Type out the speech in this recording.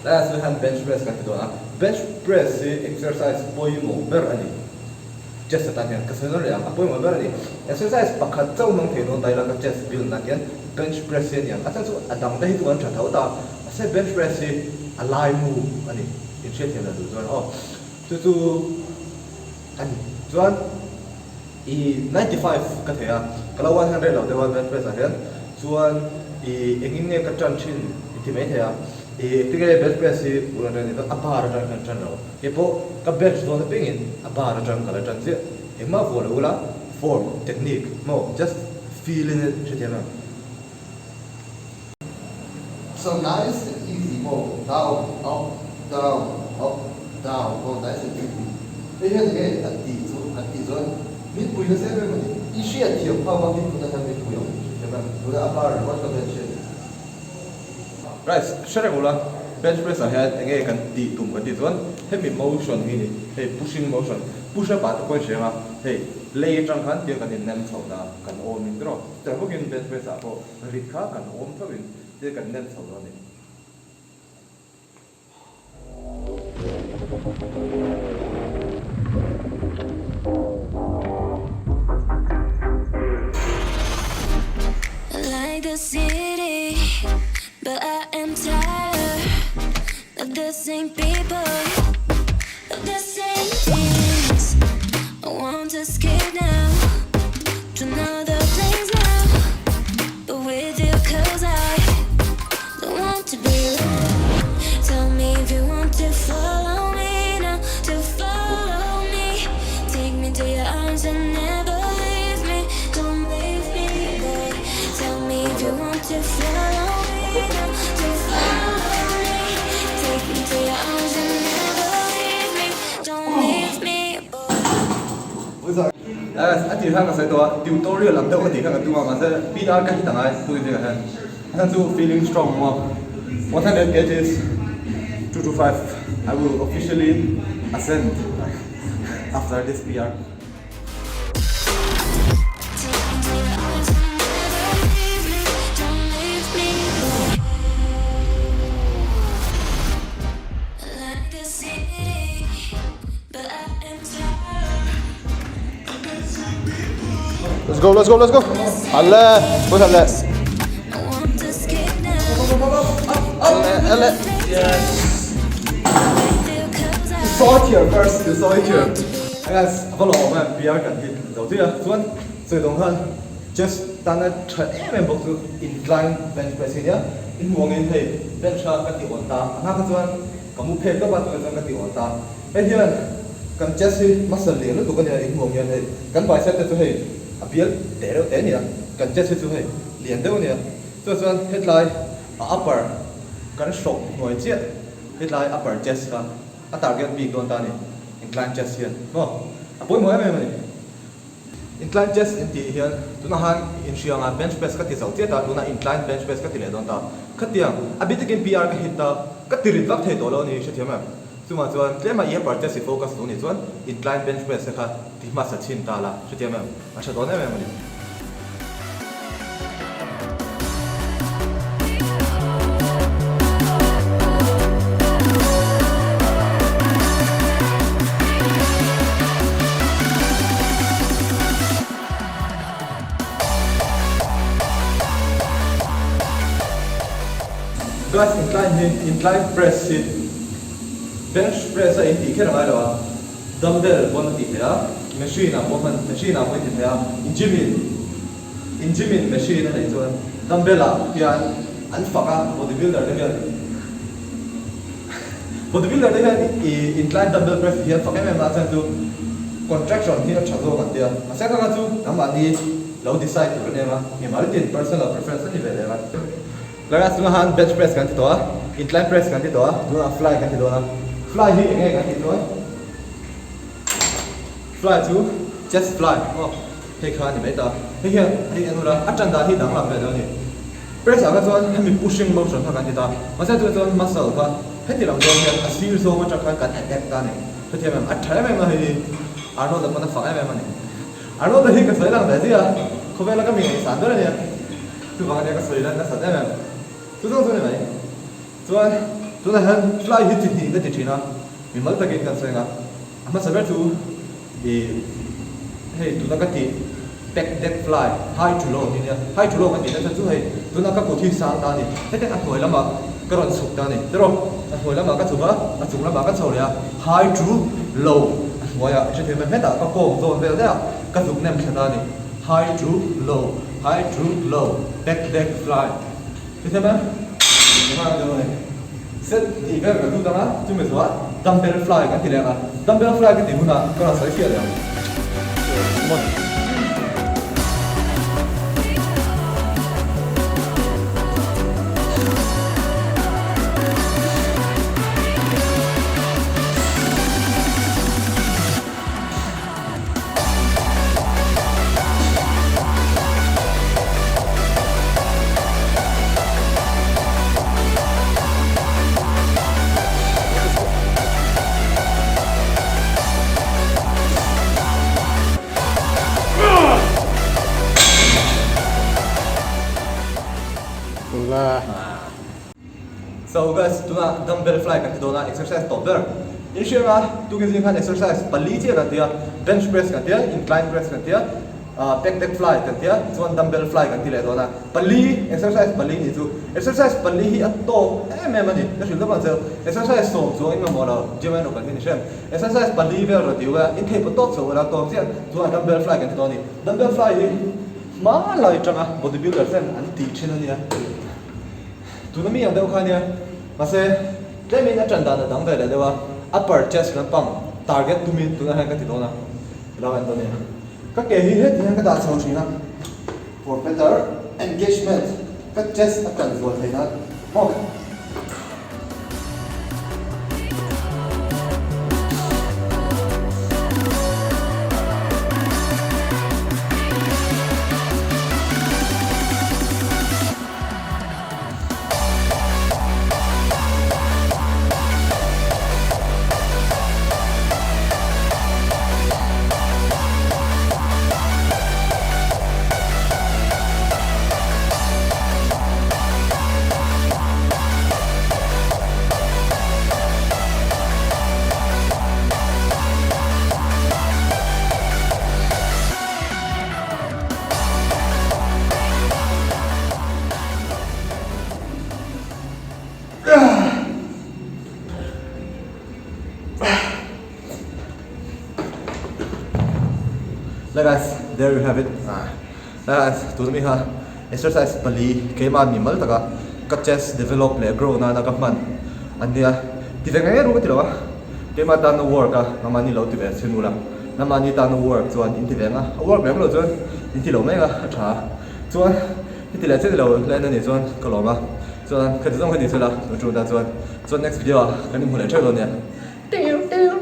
Laiah chuan hian bench press kan ti dawn a, bench press hi exercise pawimawh ber a ni. Chest atan hian ka sawi nawn leh ang, a pawimawh ber a ni. Exercise pakhat chauh hmang thei dawn ta ila ka chest build nan hian bench press hi a ni ang. A chhan chu a dang te hi chu an tha tho ta, mahse bench press hi a laimu a ni. Inhriatthiam dan duh chuan aw. Chu chu a ni. Chuan i 95 ka thei a, ka lo 100 lo deuh a bench press ah hian. Chuan i engin nge ka tan thin i ti mai thei a, i engtin nge bench press hi bul an tan tih chuan a bar atang hian tan lo. Kei pawh ka bench dawn apiangin a bar atang ka la tan chiah. Engmah vuah lo ula, form, technique maw just feel in hrethiam em? So nice and easy maw down up down up down maw nice and easy hei hian enge an tih chu an tih chuan min pui nasa em em a ni i hriat thiam phak a min put hian min pui ang hrethiam em tuna a bar ringawt ka bench hi a ni. Guys hre reng ula bench press ah hian enge kan tih tum kan tih chuan hemi motion hi ni hei pushing motion push up ah te pawh i hre ang a hei lei atang khan tiang kan in nem chho ta kan awm in tiraw chutiang bawkin bench press ah pawh Rit kha kan awm tho in thil kan nem chho dawn a ni. Like the city, but I am tired of the same people, of the same things. I want to escape now to another place now, but with you 'cause I don't want to be alone. Tell me if you want to follow me now, to follow me. Take me to your arms and never leave me. Don't leave me, boy. Tell me if you want to follow me now, to follow me. Take me to your arms and never leave me. Don't leave me, boy. A tih khan ka sawi tawh a, tutorial ang deuh ka tih khan ka tum a, mahse PR ka hit angai tun zingah hian a chhan chu feeling strong maw 100 kgs 225 I will officially ascend after this PR. Don't leave me, boy. Like the city, but I am tired. Let's go, let's go, let's go. Alle, put alle. I want to escape now. Alle, alle. Yes. With you 'cause I Saw it here first, you saw it here. Guys, a va lawm em PR kan hit zo chiah a, chuan sawi dawng khan chest tana tha em em bawk chu incline bench press hi nia, in hmuh angin hei bench kha ka ti awn ta, a hma kha chuan ka mu phek tawp a tunah chuan ka ti awn ta, hei hian kan chest hi muscle lian lutuk a nia in hmuh ang hian hei kan bicep te chu hei a bial teh reuh teh a nia, kan chest hi chu hei lian deuh a nia, chuvang chuan hetlai a upper kan hrawk hnuai chiah hetlai upper chest kha. A target bik dawn ta a ni, incline chest hian maw a pawimawh em em a ni. Incline chest in tih hian tunah khan inhriang ah bench press ka ti zo chiat a, tunah incline bench press ka ti leh dawn ta. Khatiang a bik takin PR ka hit ta, ka ti rit vak thei tawh lo a ni hrethiam em? Chungah chuan tlema i upper chest i focus duh nih chuan incline bench press te kha ti hmasa chhin ta la hrethiam em? A tha dawn em em a ni. Guys incline hi incline press hi bench press a intih kher a ngai lo a. Dumbbell pawn a tih theih a, machine ah pawh hman machine ah pawh i ti thei a, in gym in in gym in machine a neih chuan dumbbell ah hian an fak a body builder te hian body builder te hian ih incline dumbbell press hi an fak em em a, a chhan chu contraction hi a tha zawk an tia, mahse kha kha chu nangmahni lo decide tur a ni em a, mimal tin personal preference a ni ve leh a. Tlaiah chungah khan bench press kan ti tawh a, incline press kan ti tawh a, tunah fly kan ti dawn a. Fly hi eng nge kan tih chuan fly chu chest fly aw hei kha a ni mai ta. Hei hian hei en ula a tan dan hi danglam ve deuh a ni. Press ah kha chuan hemi pushing motion kha kan ti ta, mahse chutah chuan muscle kha heti lam zawng hian a sir zawng atang khan kan attack ta a ni. Hetiang em a tha em em a hei hi Arnold-a pawn a fak em em a ni. Arnold-a hi ka sawi lang ve zia a, khawvela ka mi ngaihsan ber a nia. Chuvang ania ka sawi lan nasat em em. Chu zawng chu ni mai. Chuan. Tunah hian fly hi chi hnih ka ti thin a, mimal takin kan sawi ang a, a hmasa ber chu ih hei tuna ka tih pec deck fly, high to low hi nia, high to low ka tih nasa chu hei tuna ka kut hi sang ta a ni, hetiang a hnuai lamah ka rawn chhuk ta a ni, tiraw a hnuai lamah ka chhuk a, a chung lamah ka chho leh a, high to low a hnuaiah i hrethiam em hetah ka kawng zawn vel daih a, ka zuk nem thla ta a ni, high to low, high to low, pec deck fly. Hetiang a engah ka dawn e. Set tih vel kan lut ang a, chumi zawhah dumbbell fly kan ti leh ang a, dumbbell fly ka tih hunah ka rawn sawi fiah leh ang. Come on. So guys, tunah dumbbell fly kan ti dawn a, exercise tawp ber. In hria anga, tukin zing khan exercise pali chiah kan ti a, bench press kan ti a, incline press kan ti a, pec deck fly kan ti a, chuan dumbbell fly kan ti leh dawn a. Pali, exercise pali nih chu. Exercise pali hi a tawk em em a ni. Ka hrilh deuh ang che, exercise sawm chuang in mamawh lo, gym a in rawh kan hi ni hrem. Exercise pali vel rawn ti ula, in thei pawh tawp chho ula, tawp chiah chuan dumbbell fly kan ti dawn a ni. Dumbbell fly hi hma lai atanga bodybuilder ten an tih thin a nia. Tuna mi ang deuh kha ania, mahse tlemin a tan dan a dang ve leh deuh a, upper chest lampang target tumin tunah hian ka ti dawn a, ilo en dawn nia. Ka ke hi heti hian ka dah chho thin a, for better engagement ka chest a tan zual thei nan maw. Le guys, there you have it. Le guys, tuna mi kha exercise pali keimah mi mal taka ka chest develop leh grow nana ka hman an nia. Ti ve ngei ru ka ti lo a, keimah tana work a nangmahni lo ti ve chhin ula. Nangmahni tana work chuan in ti ve ang a, a work lem lo chuan in ti lo mai ang a, a tha. Chuan heti leh chiah ni lo len a nih chuan ka lawm a, chuan ka ti zawng kha ni sela tun ṭul ta chuan chuan next video ah kan inhmu leh ṭheuh dawn nia.